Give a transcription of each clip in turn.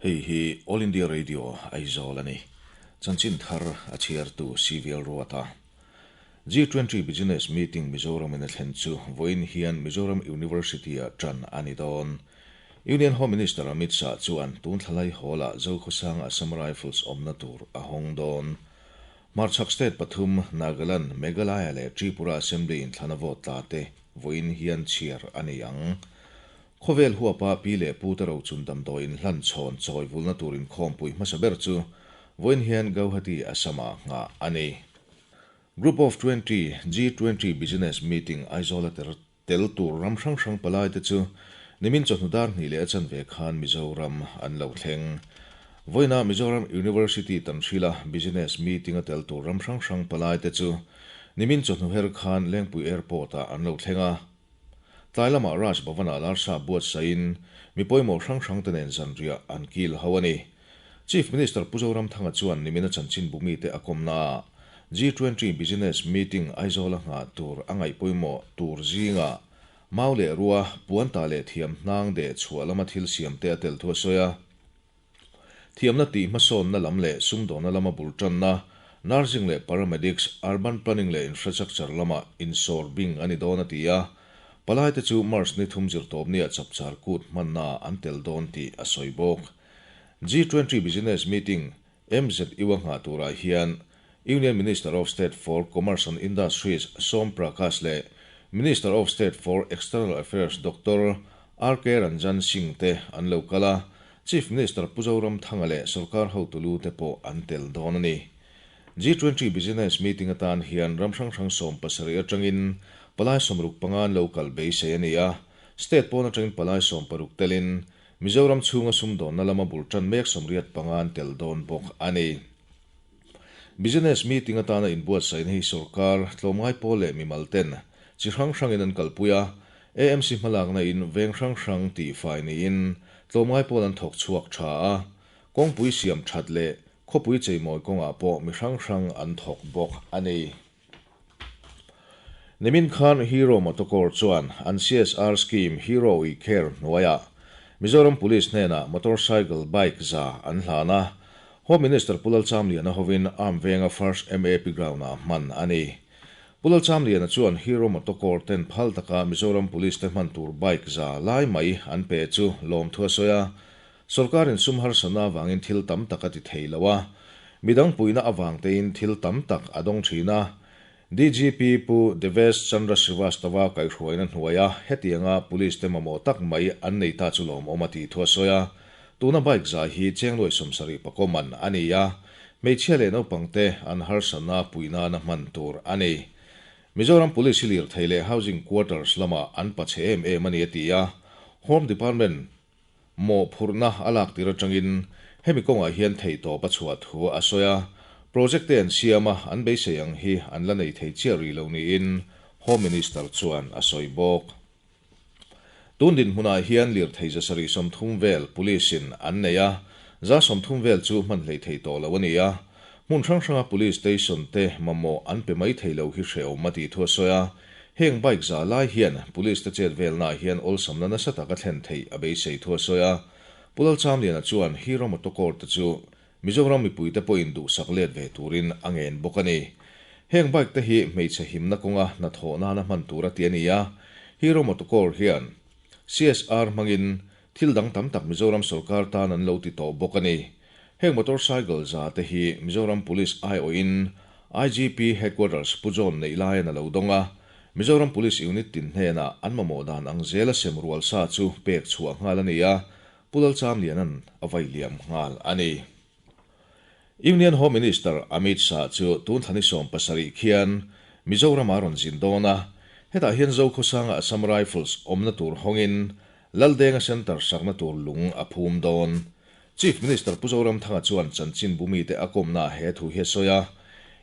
Hei hi All India Radio Aizawl a ni. Chanchin thar a chhiartu CVL Ruata. G20 Business Meeting Mizoram in a thlen chu vawiin hian Mizoram University-ah tan a ni dawn. Union Home Minister Amit Shah chuan tun thlalai Hall-ah Zokhawsang Assam Rifles awmna tur a hawng dawn. Hmarchhak state pathum, Nagaland, Meghalaya leh Tripura Assembly inthlana vote tla te vawiin hian chhiar a ni ang. Khawvel huapa pi leh pu te rochun damdawi inhlan chhawn chawi vulna tur inkhawmpui hmasa ber chu vawiin hian Gauhati, Assam-ah nghah a ni. Group of 20, G20, Business Meeting Aizawl-a tel tur ram hrang hrang palai te chu nimin chawhnu dar hnih leh a chanve khan Mizoram an lo thleng. Vawiinah Mizoram University Tanhrila Business Meeting a tel tur ram hrang hrang palai te chu nimin chawhnu her khan Lengpui Airport-ah an lo thleng a. Tlai lamah Raj Bhavan-ah Larsa buatsaihin mi pawimawh hrang hrang te nen zanriah an kil ho a ni. Chief Minister Pu Zoramthanga chuan nimina chanchinbu mite a kawmnaah G20 Business Meeting Aizawla nghah tur a ngaih pawimawh tur zingah mau leh rua, puanta leh thiam hnang deh chhuah lama thil siamte a tel thu a sawi a. Thiamna tih hmasawnna lam leh sumdawnna lama bul tanna, nursing leh paramedics, urban planning leh infrastructure lama insawr bing a ni dawn a ti a. Palaite chu March ni thum zirtawpniah chapchar kut hmannaah an tel dawn tih a sawi bawk. G20 Business Meeting, MZU a nghah turah hian Union Minister of State for Commerce and Industries Som Prakash leh Minister of State for External Affairs Doctor RK Ranjan Singh te an lo kal a, Chief Minister Pu Zoramthanga leh sorkar hotu lu te pawh an tel dawn a ni. G20 Business Meeting atan hian ram hrang hrang 70 atangin palai 65 an lo kal beisei a ni a, state pawn atangin palai 16 telin Mizoram chhunga sumdawnna lama bul tan mek 85 an tel dawn bawk a ni. Business meeting atana inbuatsaihna hi sorkar, tlawmngai pawl leh mimal ten chi hrang hrangin an kalpui a, AMC hmalakna in veng hrang hrang tihfai niin tlawmngai pawl an thawk chhuak tha a, kawngpui siam that leh khawpui cheimawi kawngah pawh mi hrang hrang an thawk bawk a ni. Nimin khan Hero Motocor chuan an CSR scheme Hero We Care hnuaiah Mizoram Police hnenah motorcycle bike za an hlan a, Home Minister Pu Lalchamliana hovin Arm Venga First MAP Ground-ah hman a ni. Pu Lalchamliana chuan Hero Motocor ten phal taka Mizoram Police te hman tur bike za lai mai an pe chu lawmthu a sawi a, Sorkarin sum harsatna avangin thil tam tak a ti thei lo a, midang puihna avang tein thil tam tak a dawng thin a. DGP Pu Devesh Chandra Srivastava kaihhruaina hnuaia hetianga police te mamawh tak mai an nei ta chu lawmawm a tih thu a sawi a. Tuna bike zai hi Chengluai 70 pakaw man a ni a, hmeichhia leh naupangte an harsatna puih nana hman tur a ni. Mizoram Police hi lirthei leh housing quarters lamah an pachhe em em a ni a ti a, Home Department Mawhphurhna a lak tir atangin hemi kawngah hian theihtawp a chhuah thu a sawi a, project te an siam a, an beisei ang hi an la nei thei chiah rih lo niin Home Minister chuan a sawi bawk. Tun dinhmunah hian lirthei 730 vel Police in an nei a, 130 vel chu hman hlei thei tawh lo a ni a, hmun hrang hranga Police Station te mamawh an pe mai thei lo hi hrehawm a tih thu a sawi a, Heng bike za lai hian police te chet velnaah hian awlsamna nasa tak a thlen theih a beisei thu a sawi a. Pu Lalchamliana chuan Hero Motocorp te chu Mizoram mipuite pawhin duhsak let ve turin a ngen bawk a ni. Heng bike te hi hmeichhe himna kawnga hnathawh nana hman tur a ti a ni a. Hero Motocorp hian CSR hmangin thil dang tam tak Mizoram sorkar tan an lo ti tawh bawk a ni. Heng motorcycle za te hi Mizoram Police aiawhin IGP Headquarters Pu John neih laiin a lo dawng a, Mizoram Police Unit tin hnenah an mamawh dan ang zela sem rual sa chu pek chhuah nghal a ni a, Pu Lalchamliana'n a vai liam nghal a ni. Union Home Minister Amit Shah chu tun thla ni 17 khian Mizoram a rawn zin dawn a, hetah hian Zokhawsanga Assam Rifles awmna tur hawngin Laldenga Centre sakna tur lung a phum dawn. Chief Minister Pu Zoramthanga chuan chanchinbu mite a kawmnaah he thu hi a sawi a.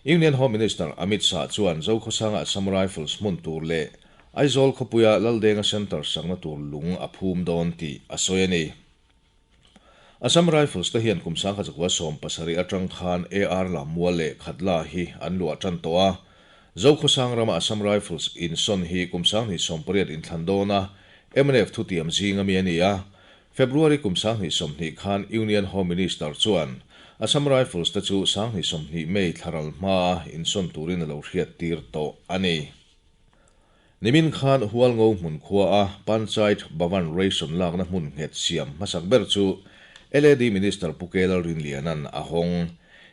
Union Home Minister Amit Shah chuan Zokhawsanga Assam Rifles hmun tur leh Aizawl khawpuia Laldenga Centre sakna tur lung a phum dawn tih a sawi a ni. Assam Rifles te hian kum 1970 atang khan AR Lammual leh Khatla hi an luah tan tawh a. Zokhawsang rama Assam Rifles insawn hi kum 2018 inthlan dawna mnf thutiam zing ami a ni a. February kum 2020 khan Union Home Minister chuan Assam Rifles te chu 2020 May thlaral hmaa insawn turin a lo hriattir tawh a ni. Nimin khan Hualngo hmun khuaa Panchayat Bhavan ration lakna hmun nghet siam hmasak ber chu LAD Minister Pu K Lalrinliana'n a hawng.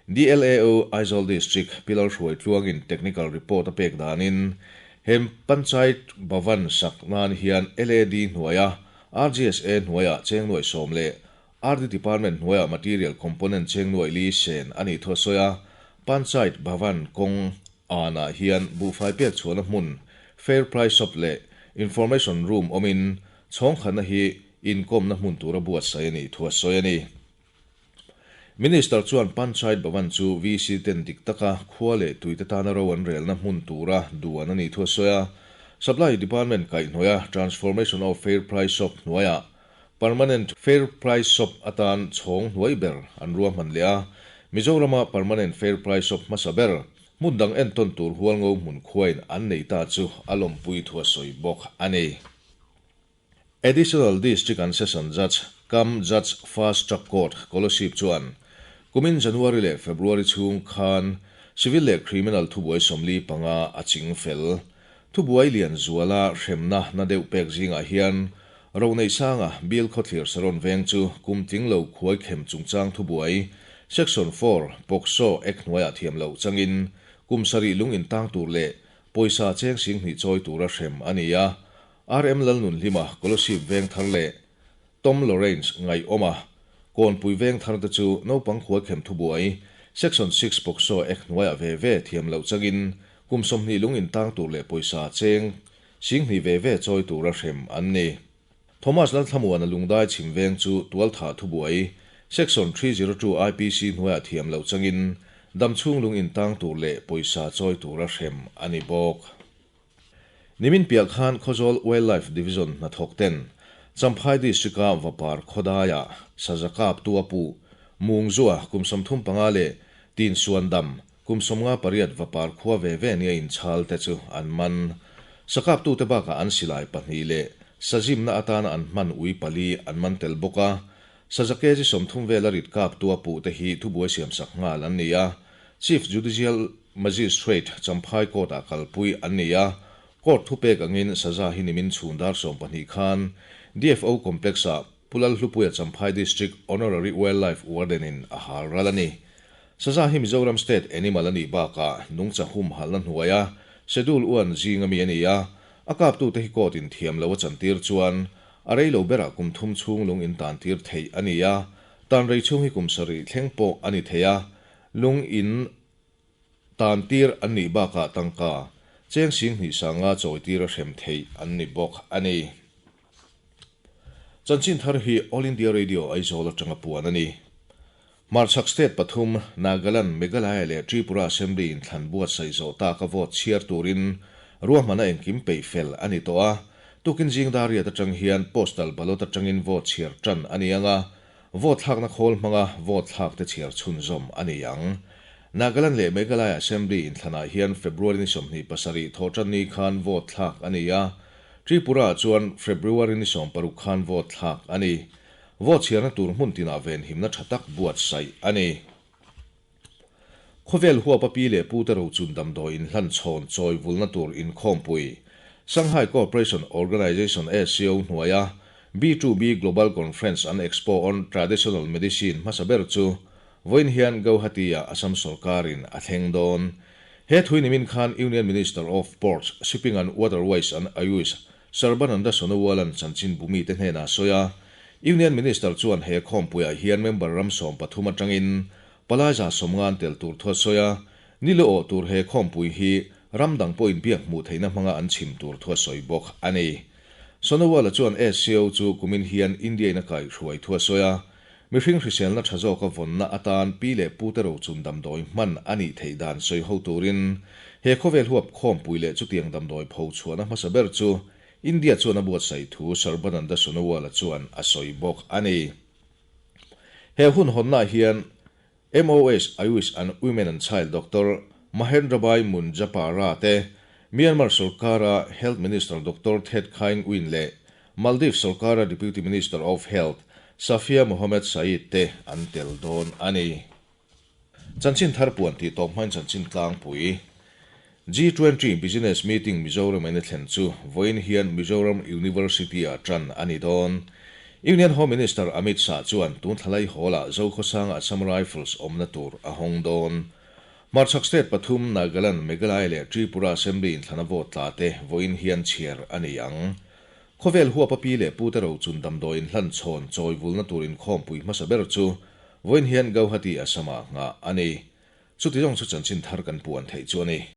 DLAO Aizawl District Pi Lalhruaitluangin technical report a pek danin he Panchayat Bhavan sak nan hian LAD hnuaia RGSA hnuaiah cheng nuaih sawm leh RD Department hnuaiah material component cheng nuaih li sen a nih thu a sawi a, Panchayat Bhavan kawng anah hian buhfai pek chhuahna hmun Fair Price Shop leh Information Room awmin chhawngkhatna hi inkawmna hmun tura buatsaih a nih thu a sawi a ni. Minister chuan Panchayat Bhavan chu VC ten dik taka khua leh tuite tana ro an relna hmun tura duan a nih thu a sawi a. Supply Department kaihhnawih a Transformation of Fair Price Shop hnuaiah Permanent Fair Price Shop atan chhawng hnuai ber an ruahman leh a. Mizorama Permanent Fair Price Shop hmasa ber hmun dang entawn tur Hualngo hmun khuain an nei ta chu a lawmpui thu a sawi bawk a ni. Additional District and Session Judge cum Judge Fast Track Court, Kolasib chuan kumin January leh February chhung khan Civil leh Criminal thubuai 45 a ching fel. Thubuai lian zuala hremna na deuh pek zingah hian Roneihsanga Bill Khawthlir Saron veng chu kum tling lo khuai khem chungchang thubuai Section 4 POCSO Act hnuaiah thiam loh changin kum sarih lung intang tur leh pawisa cheng 2000 chawi tura hrem a ni a. RM Lalnunhlima Kolasib veng thar leh Tom Lawrence ngaihawma Kawnpui veng thar te chu naupang khuai khem thubuai Section 6 POCSO Act hnuaiah ve ve thiam loh changin kum 20 lung intang tur leh pawisa cheng 2000 ve ve chawi tura hrem an ni. Thomas Lalthlamuana lungdai chhim veng chu tualtha thubuai Section 302 IPC hnuaiah thiam loh changin damchhung lung intang tur leh pawisa chawi tura hrem a ni bawk. Nimin piah khan Khawzawl Wildlife Division hnathawk ten Champhai District-a Vapar khawdaiah Sazakap Tuapu, Mungzua kum 35 leh Tinsuandam kum 58 Vapar khua ve ve nia inchhal te chu an man. Sakaptute bakah an silai pahnih leh sazimna atana an hman ui pali an man tel bawk a. Saza kg 30 vela rit kap Tuapu te hi thubuai siamsak nghal an ni a. Chief Judicial Magistrate Champhai Court-ah kalpui an ni a. Court thupek angin saza hi nimin chhun dar 12 khan DFO Complex-ah Pu Lalhlupuia Champhai District Honorary Wildlife Warden-in a hal ral a ni. Saza hi Mizoram State Animal a nih bakah nungcha hum halna hnuaia Schedule 1 zing ami a ni a. A kaptute hi court-in thiam lo a chantir chuan a rei lo berah kum thum chhung lung intan tir theih a ni a. Tan rei chhung hi kum sarih thleng pawh a ni thei a. Lung in tan tir an nih bakah tangka cheng 2000 sanga chawi tir a hrem theih an ni bawk a ni. Chanchin thar hi All India Radio Aizawl atanga puan a ni. Hmarchhak State pathum, Nagaland, Meghalaya leh Tripura Assembly in thlan buatsaih zawh taka vote chhiar turin ruahmana engkim peih fel a ni tawh a. Tukin zing dar riat atang hian postal ballot atangin vote chhiar tan a ni anga, vote thlakna khawl hmanga vote thlak te chhiar chhunzawm a ni ang. Nagaland leh Meghalaya Assembly in thlanah hian February ni 27 thawhtan ni khan vote thlak a ni a, Tripura chuan February ni 16 khan vote thlak a ni. Vote chhiarna tur hmun tinah ven himna tha tak buatsaih a ni. Khawvel huapa pi leh pu te rochun damdawi inhlan chhawn chawi vulna tur inkhawmpui Shanghai Cooperation Organization SCO hnuaia B2B Global Conference and Expo on Traditional Medicine hmasa ber chu vawiin hian Guwahati-ah Assam sorkarin a thleng dawn. He thui nimin khan Union Minister of Ports, Shipping and Waterways and Ayush Sarbananda Sonowal-a'n chanchin bumi te hnenah sawi a. Union Minister chuan he khawmpuiah hian member ram 13 atangin palai 150 an tel tur thu a sawi a. Ni lo awh tur he khawmpui hi ram dang pawhin biak hmuh theihna hmanga an chhim tur thu a sawi bawk a ni. Sonowal-a chuan SCO chu kumin hian India-in a kaihhruai thu a sawi a. Mihring hriselna tha zawka vawnna atan pi leh pu te rochun damdawi hman a nih theih dan sawi ho turin he khawvel huap khawmpui leh chutiang damdawi pho chhuahna hmasa ber chu India chuan a buatsaih thu Sarbananda Sonowal-a chuan a sawi bawk a ni. He hun hawnnaah hian MOS Ayush and Women and Child Doctor Mahendrabhai Munjapara te, Myanmar sorkara Health Minister Doctor Thet Khaing Win leh Maldives sorkara Deputy Minister of Health Safia Mohamed Saeed te an tel dawn a ni. Chanchin thar puan tih tawp hmain chanchin tlangpui G20 Business Meeting Mizoram in a thlen chu vawiin hian Mizoram University-ah tan a ni dawn. Union Home Minister Amit Shah chuan tun thlalai Hall-ah Zokhawsanga Assam Rifles awmna tur a hawng dawn. Hmarchhak state pathum Nagaland, Meghalaya leh Tripura Assembly inthlana vote tla te vawiin hian chhiar a ni ang. Khawvel huapa pi leh pute rochun damdawi inhlan chhawn chawi vulna tur inkhawmpui hmasa ber chu vawiin hian Gauhati, Assam-ah nghah a ni. Chuti zawng chu chanchin thar kan puan theih chu a ni.